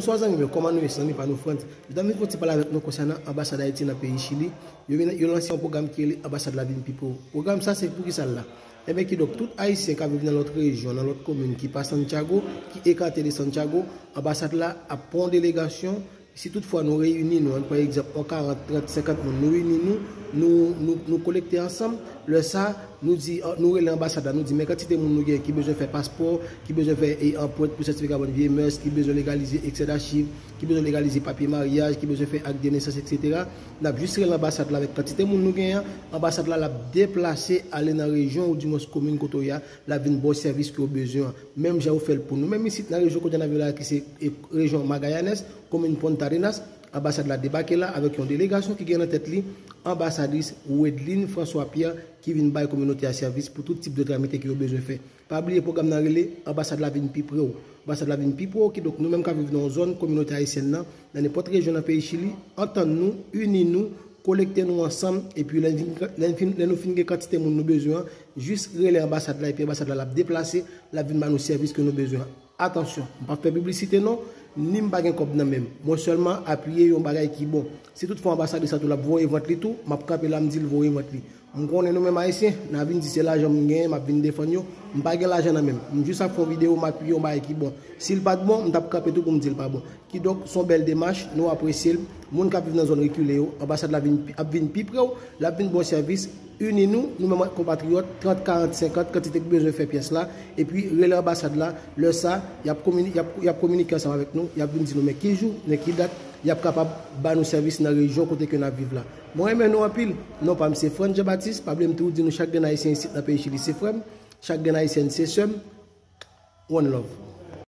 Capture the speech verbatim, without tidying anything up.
Bonswa zanmi m yo, kòman nou ye? Zanmi pa nou Frantz. Jodi a m vin fè yon ti pale avèk nou konsènan anbasad Ayiti nan peyi Chili. Yo vin, yo lanse yon pwogram ki rele Anbasad la vin pi pre w. Pwogram sa se pou kisa l la? Enben kidonk, tout Ayisyen k ap viv nan lòt rejyon, nan lòt komin ki pa Santiago, ki ekate de Santiago, anbasad la ap pran yon delegasyon. Si toutfwa nou reyini nou, ann pran egzanp, yon karant, trant, senkant moun, nou reyini nou, nou, nou, nou kolekte ansanm, lè sa, nou di, nou rele anbasad la, nou di men kantite moun nou gen ki bezwen fè paspò, ki bezwen fè e, anprent pou sètifika bòn vye mès, ki bezwen legalize eksè dachiv, ki bezwen legalize papye maryaj, ki bezwen fè ak de nesans, etsetera. N ap jis rele anbasad la avèk kantite moun nou genyen an. Anbasad la, l ap deplase ale nan rejyon oudimwens komin kote w ye a, l ap vin ba w sèvis ke w bezwen an. Menm jan yo fè l pou nou menm isit nan rejyon kote n ap viv la, ki se e, rejyon Magallanes, komin Punta Arenas, anbasad la debake la avèk yon delegasyon ki gen nan tèt li anbasadris Wedline François Pierre, ki vin bay kominote a sèvis pou tout tip de tramite ke yo bezwen fè. Pa bliye pwogram nan rele Anbasad la vin pi pre w. Anbasad la vin pi pre w, kidonk nou menm k ap viv nan yon zòn kominote ayisyèn nan, nan nenpòt rejyon nan peyi Chili, antann nou, ini nou, kolekte nou ansanm, epi lè n fin, lè n fin, lè nou fin gen kantite moun nou bezwen an, jis rele anbasad la, epi anbasad la, l ap deplase, l ap vin ba nou sèvis ke nou bezwen an. Atansyon, m p ap fè piblisite non, ni m pa gen kòb nan men m. Mwen sèlman apiye yon bagay ki bon. Si toutfwa anbasadris la tou l ap voye vant li tou, m ap kanpe la m di l voye vant li. M konnen nou menm Ayisyen, n a vin di se lajan m genyen, m ap vin defann yo. M pa gen lajan nan men m. M jis ap fè yon videyo, m apiye yon bagay ki bon. Si l pa t bon, m t ap kanpe tou pou m di l pa bon. Kidonk, se yon bèl demach, nou apresye l. Moun k ap viv nan zòn rekile yo, anbasad la vin, ap vin pi pre w, l ap vin ba w sèvis. Ini nou, nou menm konpatriyòt, trant, karant, senkant, kantite ki bezwen fè pyès la, epi rele anbasad la, lè sa, y ap komini-, y ap, y ap kominike ansanm avèk nou, y ap vin di nou men ki jou, nan ki dat, y ap kapab ba nou sèvis nan rejyon kote ke n ap viv la. Mwen renmen nou anpil. Non pa m se Frantz Jean Baptiste, pa bliye m toujou di nou chak grenn Ayisyen isit nan peyi Chili se frè m, chak grenn Ayisyèn se sè m. One love.